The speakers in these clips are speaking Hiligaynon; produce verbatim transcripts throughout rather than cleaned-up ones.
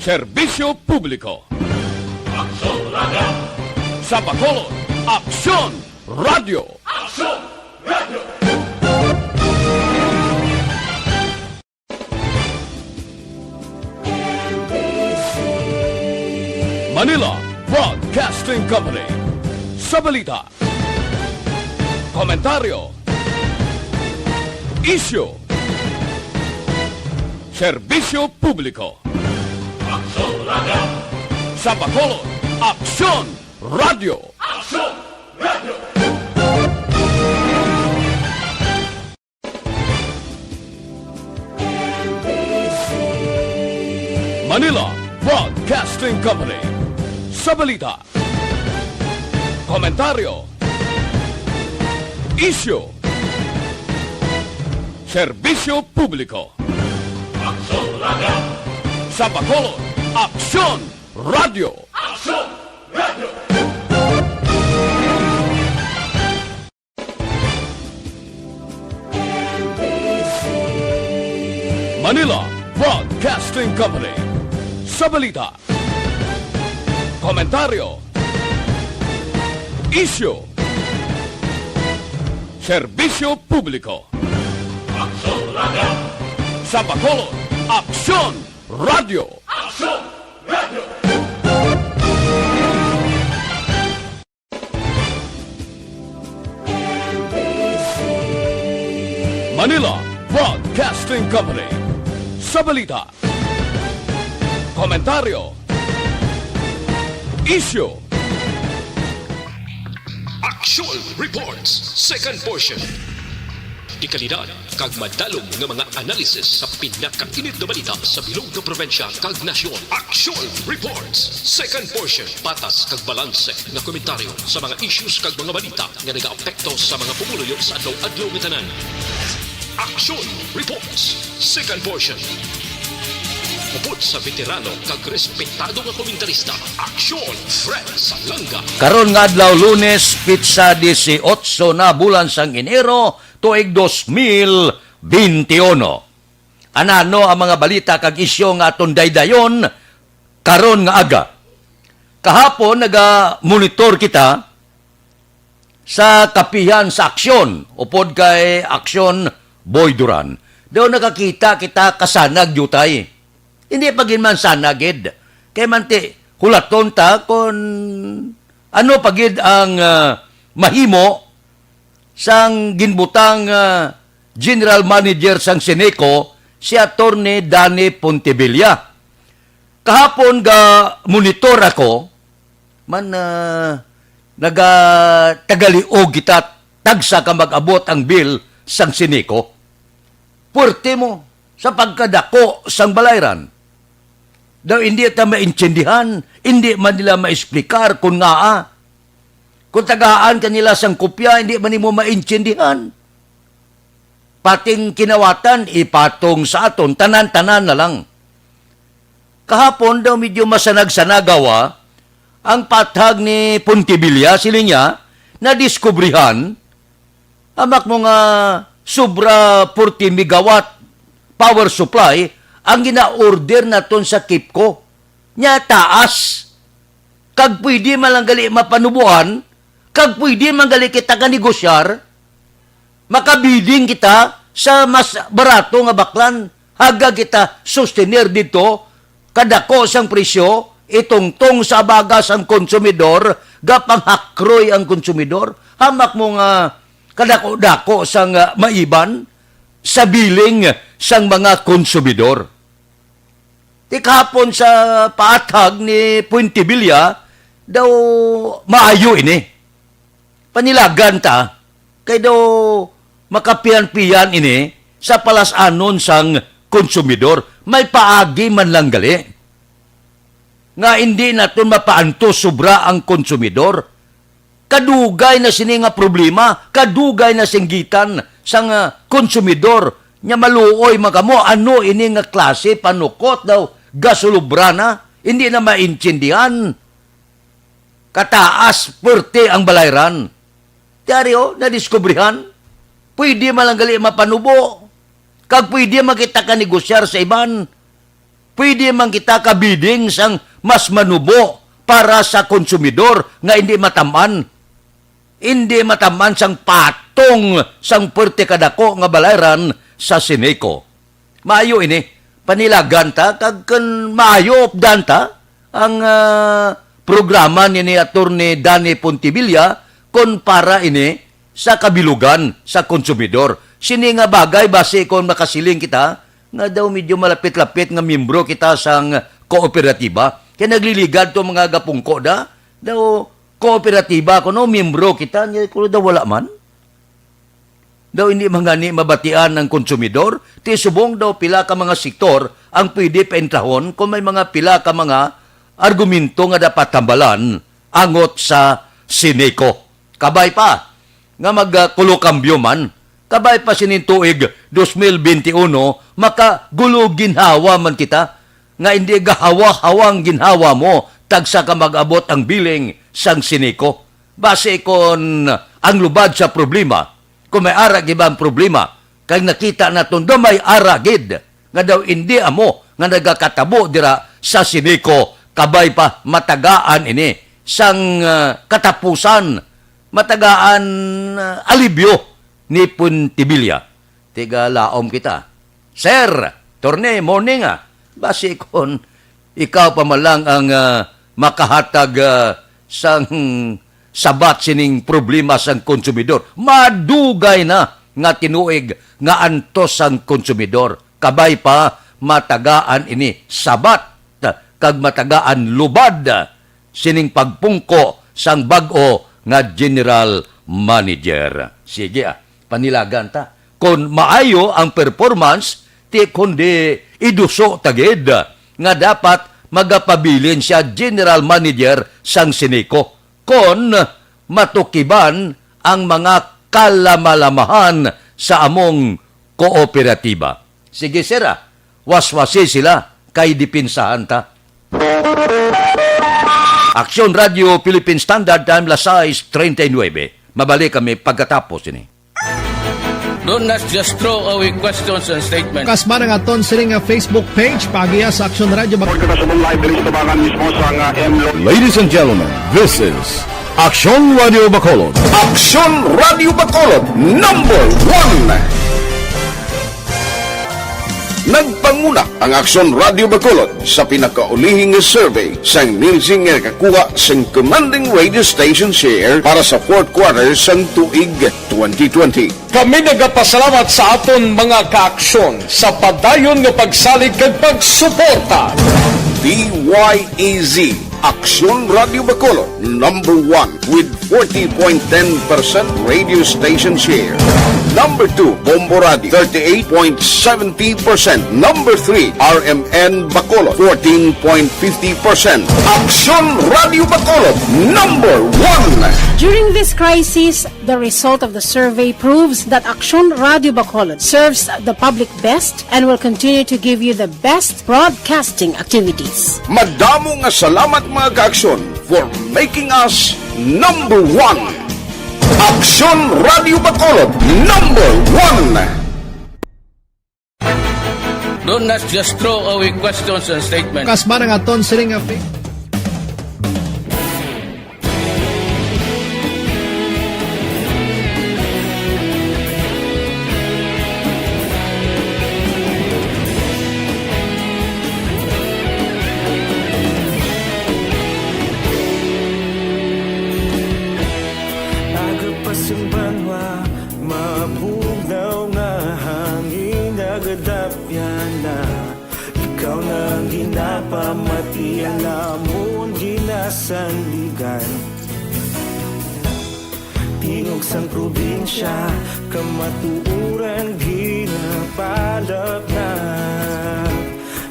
Serbisyo publiko. Aksyon Radio. Sa Bacolod, Aksyon Radio. Aksyon Radio. Manila Broadcasting Company. Sa balita, komentaryo, isyu, serbisyo publiko. Aksyon Radio. Sa Bacolod, Aksyon Radio. Aksyon Radio. Manila Broadcasting Company. Sa balita, komentaryo, isyu, serbisyo publiko. Aksyon Radio. Sa Bacolod, Aksyon Radio. Aksyon Radio. Manila Broadcasting Company. Sa balita, komentaryo, isyu, serbisyo publiko. Aksyon Radio. Sa Bacolod, Aksyon Radio. Aksyon Radio. Manila Broadcasting Company. Sa balita, komentaryo, isyu, Aksyon Reports, second portion. Dekalidad kag madalom nga mga analisis sa pinakainit nga balita sa bilog nga probinsya kag nasyon. Aksyon Reports, second portion. Patas kag balanse nga komentaryo sa mga issues kag mga balita nga nagaapekto sa mga pumuluyo sa adlaw-adlaw nga tanan. Aksyon Reports, second portion. Upod sa veterano kag respetado nga komentarista, Aksyon Fred Salanga. Karon nga adlaw, Lunes, pitsa disiotso na, bulan sang Enero, tuig dos mil benti uno. Anano ang mga balita kag isyu nga aton daydayon karon nga aga? Kahapon, naga-monitor kita sa kapihan sa Aksyon, upod kay Aksyon Boy Duran. Daw nakakita kita kasanag, diutay. Hindi pa gid man sana gid. Kay manti, hulaton ta kon ano pa gid ang, ah, mahimo sang ginbutang, ah, general manager sang Ceneco, si Attorney Danny Pontevilla. Kahapon ga monitor ako, man, ah, naga-, tagaliog kita, tagsa ka mag-abot ang bill sang Ceneco. Puwerte mo sa pagkadako sang balayran. Daw hindi ta maintindihan, hindi man nila maexplikar kon ngaa. Kung tagaan ka nila sang kopya, hindi man nimo maintindihan. Pating kinawatan, ipatong sa aton, tanan-tanan na lang. Kahapon daw medyo masanag-sanagawa ang pathag ni Pontevilla, siling niya, nadiskubrihan, hamak mo nga sobra forty megawatt power supply ang gina-order naton sa KEPCO. Nya taas. Kag pwede man lang gali mapanuboan, kag pwede man gali kita ka negosyar, makabidding kita sa mas barato nga baklan. Haga kita sustener dito, kadako sang presyo, itungtong sa abaga sang konsumidor, gapanghakroy ang konsumidor. Hamak mo nga kadako-dako sang, ah, maiban sa billing sang mga konsumidor. Ti kahapon sa paathag ni Pontevilla, daw maayo ini. Panilagan ta, kay daw makapiyan-piyan ini sa palas-anon sang konsumidor. May paagi man lang gali nga indi naton mapaantos sobra ang konsumidor. Kadugay na sini nga problema, kadugay na singgitan sang, ah, konsumidor. Nya maluoy man kamo, ano ini nga klase panukot daw gasulubra na? Hindi na maintindihan. Kataas, puwerte ang balayran. Tiyari, oh, nadiskubrihan. Pwede man lang gali mapanubo. Kag pwede man kita ka negosyar sa iban. Pwede man kita kabidding sang mas manubo para sa konsumidor nga hindi matam-an. Hindi matam-an sang patong sang puwerte kadako nga balayran sa Sineco. Maayo ini, panilagan ta, kag kun maayo, updan ta ang, ah, programa ni, ni Attorney Danny Pontevilla, kun para ini sa kabilugan sa konsumidor. Sini nga bagay, basi kon makasiling kita, nga daw medyo malapit-lapit nga miyembro kita sang kooperatiba. Kay nagliligad to mga gapungko da, daw kooperatiba kuno, miyembro kita, niya kuno daw wala man. Daw hindi man gani mabatian ang konsumidor, ti subong daw pila ka mga sektor ang pwede paentrahon kung may mga pila ka mga argumento nga dapat tambalan angot sa Sineco. Kabay pa nga magkulokambyo man, kabay pa sining tuig dos mil benti uno, makagulo ginhawa man kita, nga hindi gahawa-hawang ginhawa mo, tagsa ka mag-abot ang billing sang Sineco. Basi kon ang lubad sa problema, kung may ara gid ba ang problema, kag nakita naton daw may ara gid nga daw indi amo nga nagakatabo dira sa Sineco, kabay pa matagaan ini sang, ah, katapusan, matagaan, ah, alibyo ni Pontevilla. Tiga laom kita. Sir, Torne, morning, ah. Basi kon ikaw pa man lang ang, ah, makahatag, ah, sang sabat sining problema sang konsumidor. Madugay na nga tinuig nga antos sang konsumidor. Kabay pa matagaan ini sabat kag matagaan lubad sining pagpungko sang bag-o nga general manager. Sige, ah, panilagan ta. Kon maayo ang performance, ti kundi iduso ta gid nga dapat magapabilin siya general manager sang Sineco kon matukiban ang mga kalamalamahan sa among kooperatiba. Sige, sir, ah, waswasi sila kay dipinsahan ta. Aksyon Radio Philippine Standard Time, las sais treinta y nueve. Mabalik kami pagkatapos ini. Don't not just throw away questions and statements. Kasma ang aton sini nga Facebook page, paagiya sa Aksyon Radio Bac- Report kita sa live diri sa tubangan mismo sa nga M Lo- Ladies and gentlemen, this is Aksyon Radio Bacolod. Aksyon Radio Bacolod, number one. Nagpanguna ang Aksyon Radio Bacolod sa pinakaulihing survey sang Nielsen nga nakakuha sang commanding radio station share para sa fourth quarter sang tuig twenty twenty. Kami nagapasalamat sa aton mga kaaksyon sa padayon nga pagsalig kag pagsuporta. D Y E Z, Aksyon Radio Bacolod, number one with forty point ten percent radio station share. Number two, Bombo Radio, thirty-eight point seventy percent. Number three, R M N Bacolod, fourteen point fifty percent. Aksyon Radio Bacolod, number one. During this crisis, the result of the survey proves that Aksyon Radio Bacolod serves the public best and will continue to give you the best broadcasting activities. Madamo nga salamat, mga kaaksyon, for making us number one. Aksyon Radio Bacolod, number one. Don't not just throw away questions and statements. Kasma ang aton sini nga fi- Aga pa sang banwa, mabugnaw nga hangin nagadapyan na. Ikaw na ang ginapamati, ang amon ginasandigan. Tingog sang probinsya, kamatuoran ginapalapnag.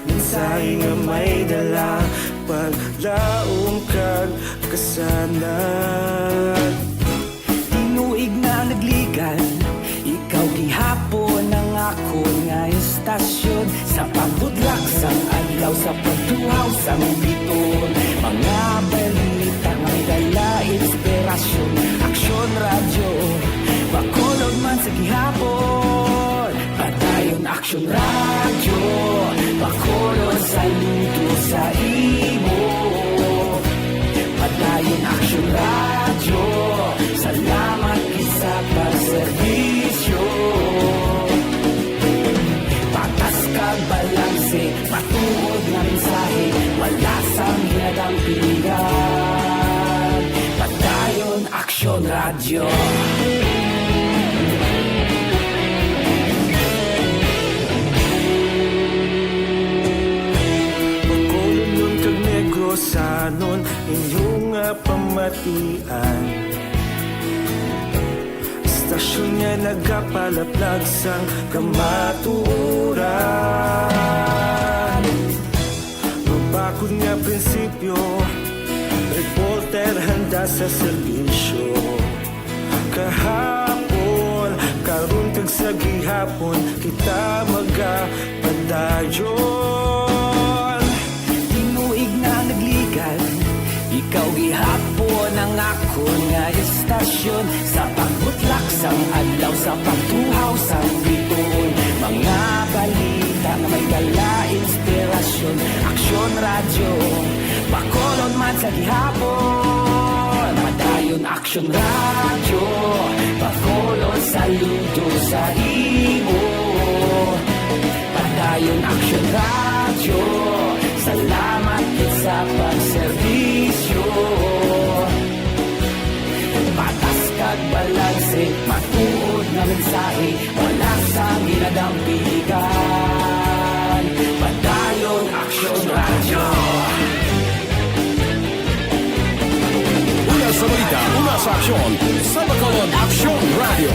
Mensahe nga may dala, paglaom kag kasanag. Tinuig na nagligan, ikaw gihapon ang akon nga estasyon. Sa pagbudlak sang adlaw, sa pagtuhaw sang biton, mga balita nga may dala inspirasyon. Aksyon Radyo Bacolod man sa gihapon, padayon aksyon. Radyo, pakulon, saludo sa imo. Padayon Aksyon Radyo, salamat gid sa pagserbisyo. Patas kag balanse, matuod nga mensahe, wala sang hinadang piligan. Padayon Aksyon Radyo. Bacolodnon kag Negrosanon, inyo nga pamatian. Estasyon nga nagapalaplag sang kamatuoran. Mabakod nga prinsipyo, reporter handa sa serbisyo. Kahapon, karon kag sa gihapon, kita magapadayon. Tinuig na nagligad, ikaw gihapon ang akon nga estasyon. Sa pagbutlak sang adlaw, sa pagtuhaw sang bituon, mga balita nga may dala inspirasyon. Aksyon Radyo, Bacolod man sa gihapon. Padayon Aksyon Radyo, Bacolod, saludo sa imo. Padayon Aksyon Radyo, salamat gid sa pagserbisyo. Patas kag balanse, matuod nga mensahe, wala sang ginadampigan. Padayon Aksyon Radyo. Una sa balita, una sa aksyon, sa Bacolod Aksyon Radyo.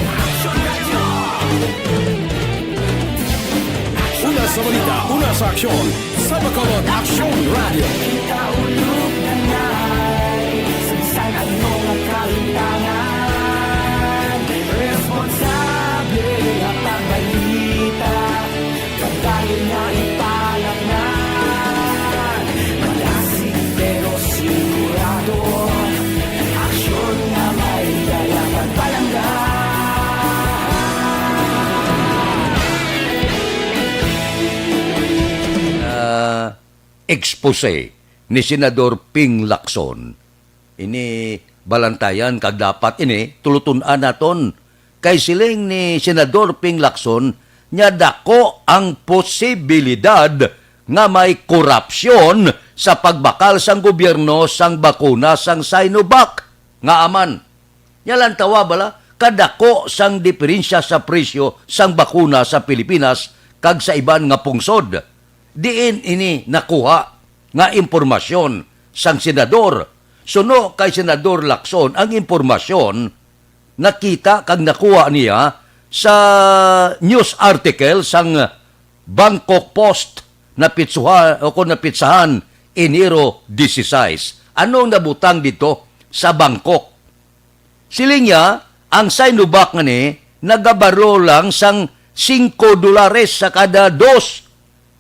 Una sa balita, una sa aksyon, sa Bacolod Aksyon Radyo. Kita ulog na nai, sa bisan ano nga kalintangan, responsable nga pagbalita. Padayon nga ipalaknag, malasig pero sigurado, aksyon nga may dala pagpalangga. Ah, expose ni Senador Ping Lacson. Ini balantayan kag dapat ini tulutun-an naton. Kay siling ni Senador Ping Lacson, nya dako ang posibilidad nga may korupsyon sa pagbakal sang gobyerno sang bakuna sang Sinovac. Ngaa man? Nya lantawa bala kadako sang diferensya sa presyo sang bakuna sa Pilipinas kag sa iban nga pungsod. Diin ini nakuha nga impormasyon sang senador? Suno kay Senador Lacson, ang impormasyon nakita kag nakuha niya sa news article sang Bangkok Post, napitsuha-, o kon napitsahan Enero dieciséis. Anong nabutang dito sa Bangkok? Siling niya, ang Sinovac nga ni nagabaro lang sang singko dolares sa kada dos.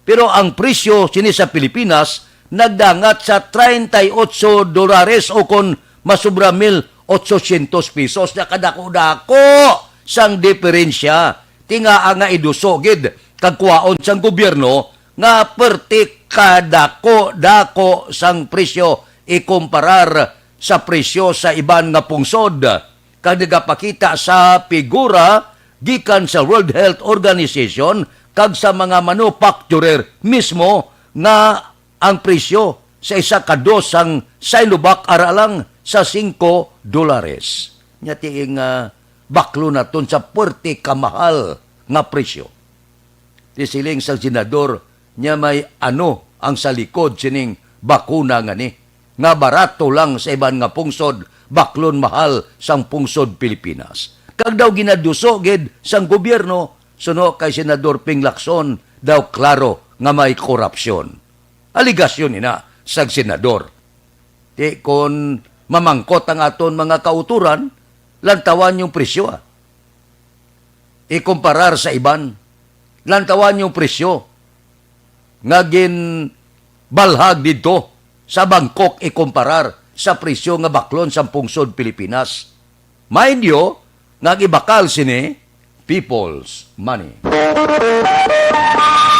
Pero ang presyo sini sa Pilipinas nagdangat sa treinta y ocho dolares, o kon masubra, mil ochocientos pesos. Nakadako-dako sang diferensya. Tingaa nga iduso gid kag kuhaon sang gobyerno nga perti kadako-dako sang presyo ikumparar sa presyo sa iban nga pungsod, kag nagapakita sa figura gikan sa World Health Organization kag sa mga manufacturer mismo nga ang presyo sa isa ka dos sang Sinovac ara lang sa singko dolares. Nya tiing, ah, baklo naton sa puwerte ka mahal nga presyo. Ti siling sang senador, nya may ano ang sa likod sining bakuna nga ni, nga barato lang sa iban nga pungsod, baklon mahal sang pungsod Pilipinas. Kag daw ginaduso gid sang gobyerno, suno kay Senador Ping Lacson, daw klaro nga may korupsyon. Aligasyon ina sang senador. Ti kon mamangkot ang aton mga kautoran, lantawan yung presyo, ah. Ikumparar sa iban, lantawan yung presyo nga ginbalhag didto sa Bangkok ikumparar sa presyo nga baklon sa pungsod Pilipinas. Mind you, nga ang ibakal sini, People's Money.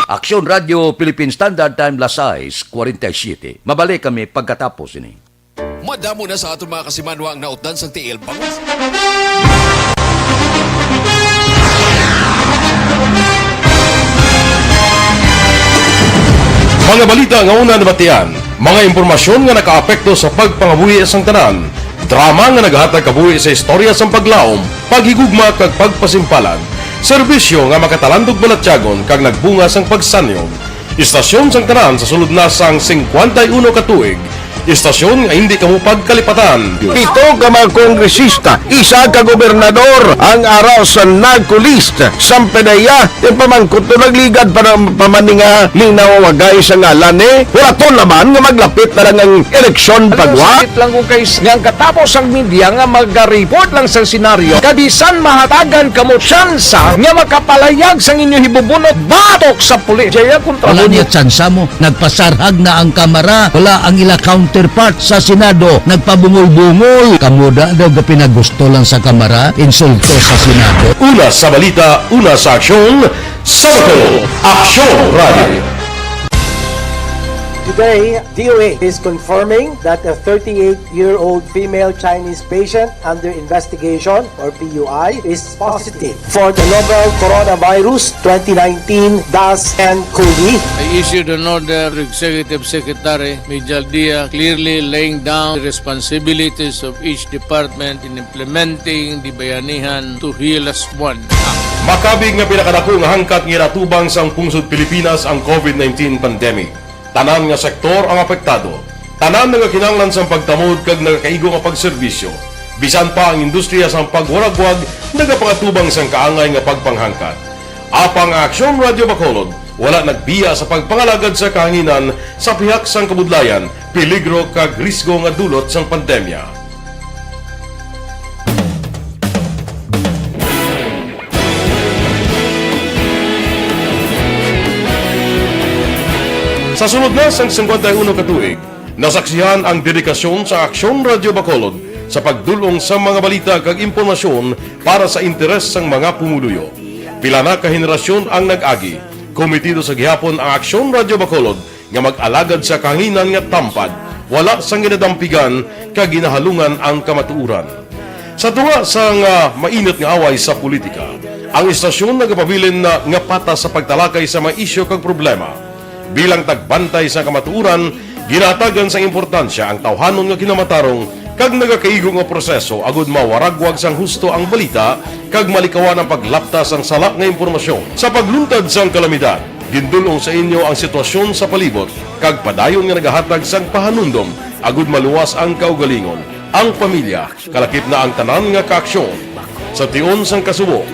Aksyon Radio Philippine Standard Time, las sais cuarenta y siete. Mabalik kami pagkatapos ini. Madamo na sa aton mga kasimanwa ang nautdan sang tiil bangus. Mga balita nga una nabatian, mga impormasyon nga nakaapekto sa pagpangabuhi sang tanan, drama nga naghatag kabuhi sa istorya sang paglaom, paghigugma kag pagpasimpalan, serbisyo nga makatalandog balatyagon kag nagbunga sang pagsanyog. Istasyon sang tanan sa sulod na sang singkwenta y uno ka tuig. Istasyon nga hindi kamo pagkalipatan. Pito ka mga kongresista, isa ka gobernador ang ara sa NAGCO list. Sampedeya, yung pamangkot to nagligad pa ng pamaninga linawagay sa ngalan eh. Wala to naman nga maglapit na lang ang eleksyon pagwa. Sakit lang kung kay nga ang katapos ang media nga mag-report lang sa senaryo. Kabisan mahatagan kamo tsansa nga makapalayag sang inyo hibubunot batok sa pulis. Jaya kontra Wala mo. Niya tsansa mo. Nagpasarhag na ang Kamara. Wala ang ila counterpart sa Senado. Nagpabungol-bungol. Kamo da daw ga pinagusto lang sa Kamara. Insulto sa Senado. Una sa balita, una sa aksyon, sa Bacolod, Aksyon Radio. Today, D O A is confirming that a thirty-eight-year-old female Chinese patient under investigation, or P U I, is positive for the novel coronavirus twenty nineteen dash ten COVID. I issued an order to Executive Secretary Mijal Dia, clearly laying down the responsibilities of each department in implementing the Bayanihan to Heal As One Act. Makabig nga pinakadako nga hangkat nga ginatubang sang pungsod Pilipinas ang COVID nineteen pandemic. Tanan nga sektor ang apektado. Tanan nagakinahanglan sang pagtamod kag nagakaigo nga pagserbisyo. Bisan pa ang industriya sang pagwaragwag nagapangatubang sang kaangay nga pagpanghangkat. Apang ang Aksyon Radio Bacolod wala nagbiya sa pagpangalagad sa kahanginan sa pihak sang kabudlayan, peligro kag risgo nga dulot sang pandemya. Sa sulod na sang singkwenta y uno ka tuig, nasaksihan ang dedikasyon sa Aksyon Radio Bacolod sa pagdul-ong sa mga balita kag impormasyon para sa interes sang mga pumuluyo. Pila na ka henerasyon ang nag-agi. Komitido sa gihapon ang Aksyon Radio Bacolod nga mag-alagad sa kahanginan nga tampad, wala sang ginadampigan kag ginahalungan ang kamatuoran. Sa tunga sang, ah, mainit nga away sa politika, ang istasyon nagapabilin na nga patas sa pagtalakay sa mga isyu kag problema. Bilang tagbantay sa kamatuoran, ginahatagan sang importansya ang tawhanon nga kinamatarong kag nagakaigo nga proseso agud mawaragwag sang husto ang balita kag malikawan ang paglapta sang sala nga impormasyon. Sa pagluntad sang kalamidad, gindul-ong sa inyo ang sitwasyon sa palibot kag padayon nga nagahatag sang pahanumdom agud maluwas ang kaugalingon, ang pamilya, kalakip na ang tanan nga kaaksyon. Sa tion sang kasubo,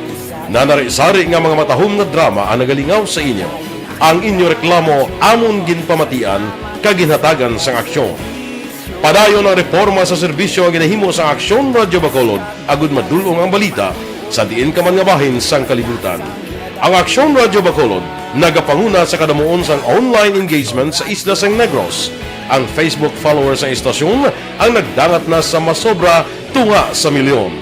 nanari-sari nga mga matahom nga drama ang nagalingaw sa inyo. Ang inyo reklamo amon ginpamatian kag ginhatagan sang aksyon. Padayon ang reporma sa serbisyo nga ginahimo sang Aksyon Radyo Bacolod agud madul-ong ang balita sa diin ka man nga bahin sang kalibutan. Ang Aksyon Radyo Bacolod nagapanguna sa kadamuon sang online engagement sa isla sang Negros. Ang Facebook followers sang istasyon ang nagdangat na sa masobra tunga sa milyon.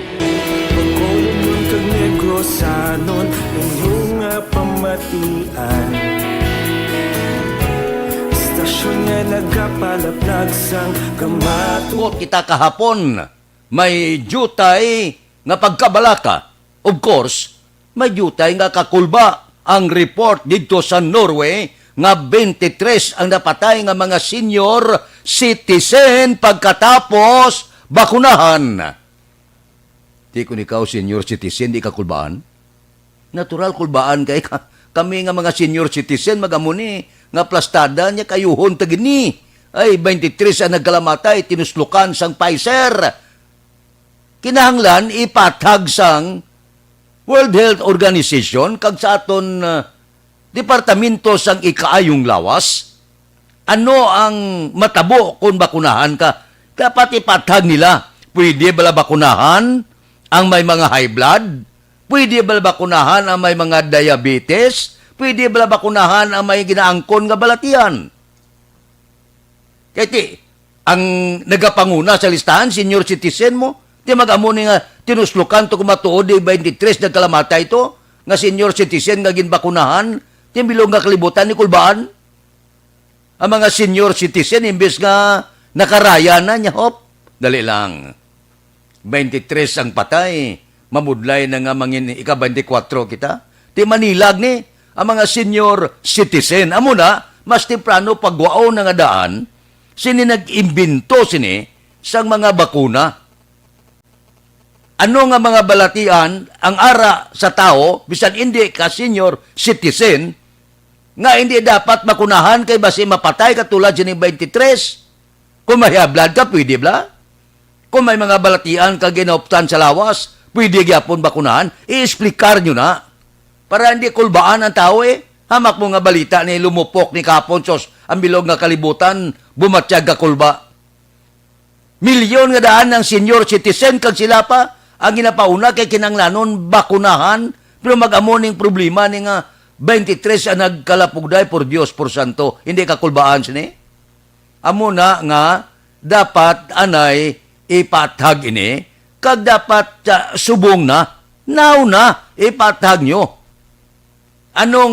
Bacolodnon kag Negrosanon, inyo nga pamatian. Istasyon nga nagapalaplag sang kamato. Buot kita kahapon, may diutay nga pagkabalaka. Of course, may diutay nga kakulba ang report didto sa Norway nga twenty-three ang napatay nga mga senior citizen pagkatapos bakunahan. Di kun ikaw senior citizen, di ka kulbaan? Natural kulbaan kay ka, kami nga mga senior citizen, mag-amo ni nga plastada niya kayuhon ta gini. Ay, twenty-three ang nagkalamatay, tinuslokan sang Pfizer. Kinahanglan ipathag sang World Health Organization kag sa aton, ah, Departamento sang Ikaayong Lawas. Ano ang matabo kon bakunahan ka? Dapat ipathag nila. Pwede bala bakunahan ang may mga high blood? Pwede bala bakunahan ang may mga diabetes? Pwede bala bakunahan ang may ginaangkon nga balatian? Kay ti, ang nagapanguna sa listahan, senior citizen mo. Ti mag-amo ni nga tinuslokan to kung matuod, di twenty-three nagkalamatay to. nga senior citizen nga ginbakunahan, ti bilog nga kalibutan ni kulbaan. Ang mga senior citizen, imbes nga nakaraya na niya, hop, dali lang. Twenty-three ang patay, mabudlay na nga mangin ika-twenty-four kita. Ti manilag ni ang mga senior citizen. Amo na, mas temprano pagwaon na nga daan, sini nag-imbento sini sang mga bakuna. Ano nga mga balatian ang ara sa tawo, bisan indi ka senior citizen, nga indi dapat makunahan kay basi mapatay ka tulad sini twenty-three? Kung mahiablad ka, pwede bala? Kung may mga balatian ka ginauptan sa lawas, pwede gyapon bakunahan? I-explicar nyo na. Para hindi kulbaan ang tawo eh. Hamak mo nga balita ni lumupok ni kapon, sos, ang bilog nga kalibutan, bumatyag ka kulba. Milyon nga daan ang senior citizen kag sila pa ang ginapauna kay kinanglanon bakunahan, pero mag-amo ning problema ni nga twenty-three ang nagkalapugday, por Dios, por santo, hindi ka kulbaan sini? Amo na nga dapat anay ipaathag ini, kag dapat, ah, subong na, now na, ipaathag nyo. Anong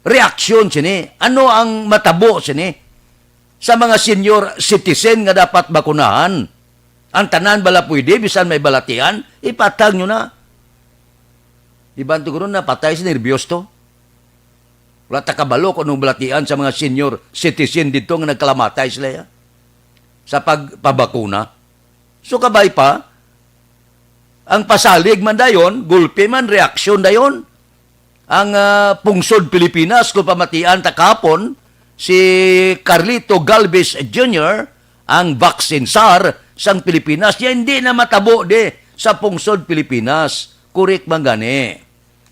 reaksyon sini? Ano ang matabo sini sa mga senior citizen nga dapat bakunahan? Ang tanan bala pwede, bisan may balatian, ipaathag nyo na. Iban to guro napatay sa nerbiyos to. Wala ta kabalo kung anong balatian sa mga senior citizen dito nga nagkalamatay sila, ya, sa pagpabakuna. So, kabay pa, ang pasalig man dayon, gulpi man, reaksyon dayon. Ang, ah, pungsod Pilipinas, kung pamatian ta kahapon, si Carlito Galvez Junior, ang vaccine czar sang Pilipinas, niya hindi na matabo di sa pungsod Pilipinas. Kurik man gani.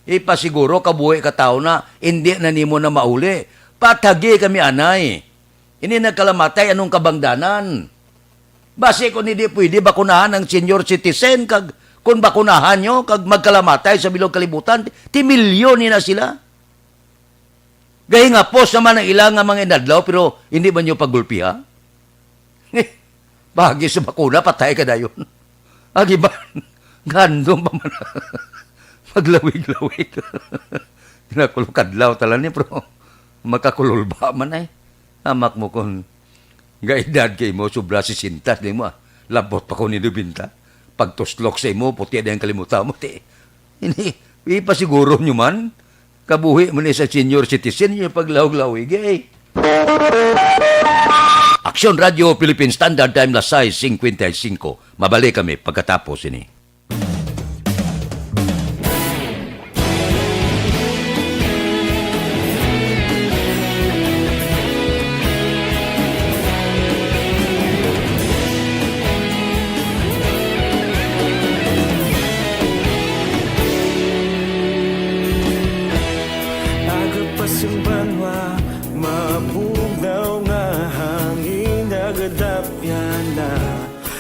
Ipasiguro kabuhi ka tawo na, hindi na nimo na mauli. Patagi kami anay. Ini nagkalamatay, anong kabangdanan? Basi kung hindi pwede bakunahan ang senior citizen, kag kung bakunahan nyo, kag magkalamatay sa bilog kalibutan, ti milyon ni na sila. Gahingapos naman ang ila nga mga inadlaw, pero hindi man nyo pagulpiha? Bagi sa bakuna, patay ka dayon. Agi ba? Gandong pa man. Maglawig-lawig. Nakulong kadlaw talan ni, bro. Makakululba man ay. Amak mo kung gaedad kay mo, sobra sesenta, di mo, ah. Labot pa ko ni nobenta. Pagtuslok sa imo, puti na yung kalimutan mo, ti. Ini, ipasiguro nyo man. Kabuhi mo ni sa senior citizen, yung paglawig-lawig, eh. Aksyon Radio Philippine Standard Time, las sais cincuenta y cinco. Mabalik kami pagkatapos ini. Aga pa sing banwa, mabugnaw nga hangin nagadapyan na.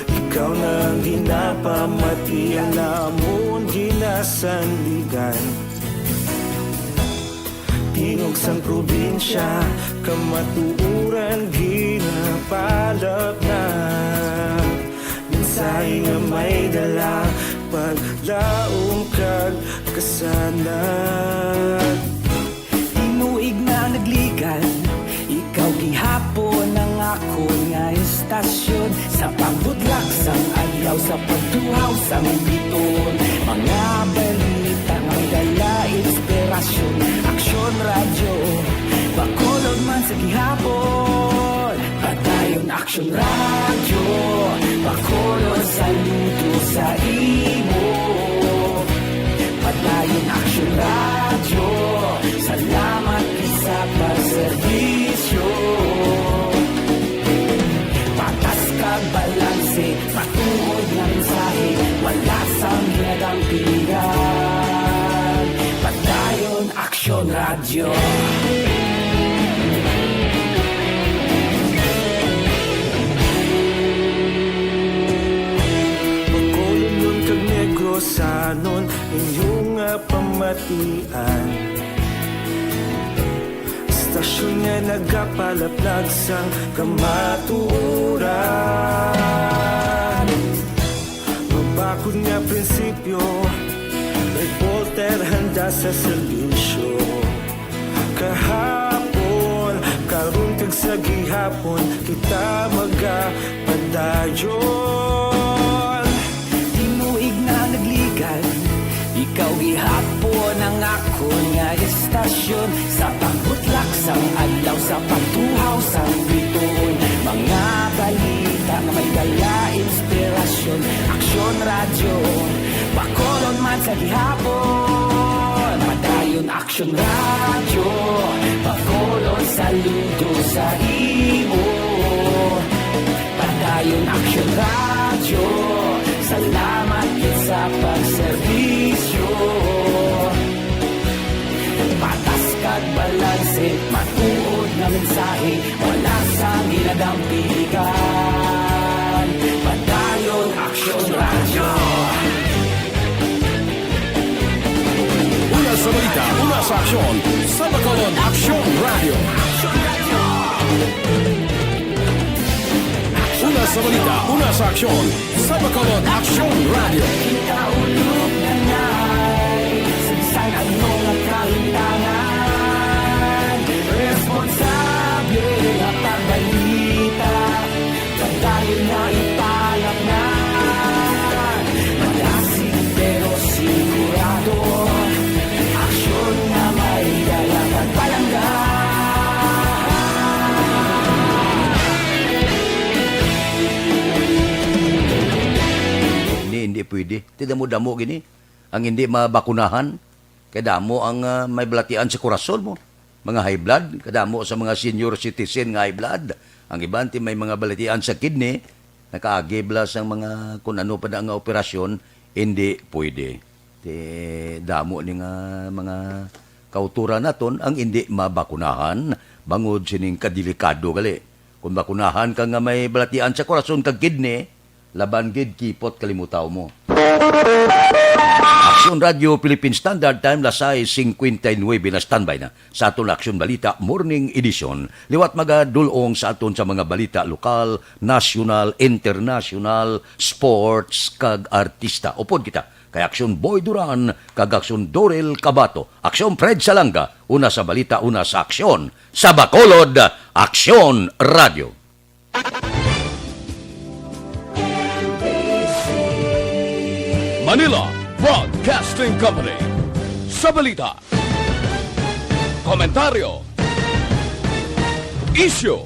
Ikaw na ang ginapamati, ang amon ginasandigan. Tingog sang probinsya, kamatuoran ginapalapnag. Mensahe nga may dala, paglaom kag kasanag. Tinuig na nagligan, ikaw gihapon ang akon nga estasyon. Sa pagbudlak sang adlaw, sa pagtuhaw sang biton, mga balita nga dala inspirasyon. Aksyon Radyo, Bacolod man sa gihapon. Padayon Aksyon Radyo, Bacolod, saludo sa imo. Padayon Aksyon Radyo, salamat gid sa pagserbisyo. Patas kag balanse, matuod nga mensahe, wala sang ginadampigan. Padayon Aksyon Radyo. Bacolodnon kag Negrosanon, inyo nga pamatian. Estasyon nga nagapalaplag sang kamatuoran. Mabakod nga prinsipyo, reporter Sa serbisyo kahapon, karon kag sa gihapon, kita magapadayon. Tinuig na nagligad, ikaw gihapon ang akon nga estasyon. Sa pagbutlak sang adlaw, sa pagtuhaw sang bituon, mga balita nga may dala inspirasyon. Aksyon Radyo, Bacolod man sa gihapon. Padayon Aksyon Radyo, Bacolod, saludo sa imo. Padayon Aksyon Radyo, salamat gid sa pagserbisyo. Patas kag balanse, matuod nga mensahe, wala sang ginadampigan. Padayon Aksyon Radyo. Una sa balita, una sa aksyon, sa Bacolod Aksyon Radyo. Una sa balita, una sa aksyon, sa Bacolod Aksyon Radyo. Kaulog na na'y sagsag ang mga kalintangan. Responsable nga pagbalita, padayon na ipalapnan. Malasig pero sigurado, aksyon nga may dala kag palangga. Hindi, hindi pwede. Ti damo-damo gini ang hindi mabakunahan. Kay damo ang, ah, may balatian sa kurason mo. Mga high blood, kadamo sa mga senior citizen nga high blood. Ang iban ti may mga balatian sa kidney, nakaagi bala sang mga kun ano pa na nga operasyon, hindi pwede. Ti damo ni nga mga kauturan naton ang hindi mabakunahan bangod sining kadelikado gali. Kung bakunahan ka nga may balatian sa kurason kag kidney, laban gid kipot kalimutaw mo. Aksyon Radyo Philippine Standard Time, las sais cincuenta y nueve na, standby na sa aton Aksyon Balita Morning Edition. Liwat magadul-ong sa aton sa mga balita lokal, nasyonal, internasyonal, sports, kag artista. Upod kita kay Aksyon Boy Duran kag Aksyon Dorel Cabato. Aksyon Fred Salanga, una sa balita, una sa aksyon. Sa Bacolod, Aksyon Radyo. Manila Broadcasting Company. Sa balita, komentaryo, isyu,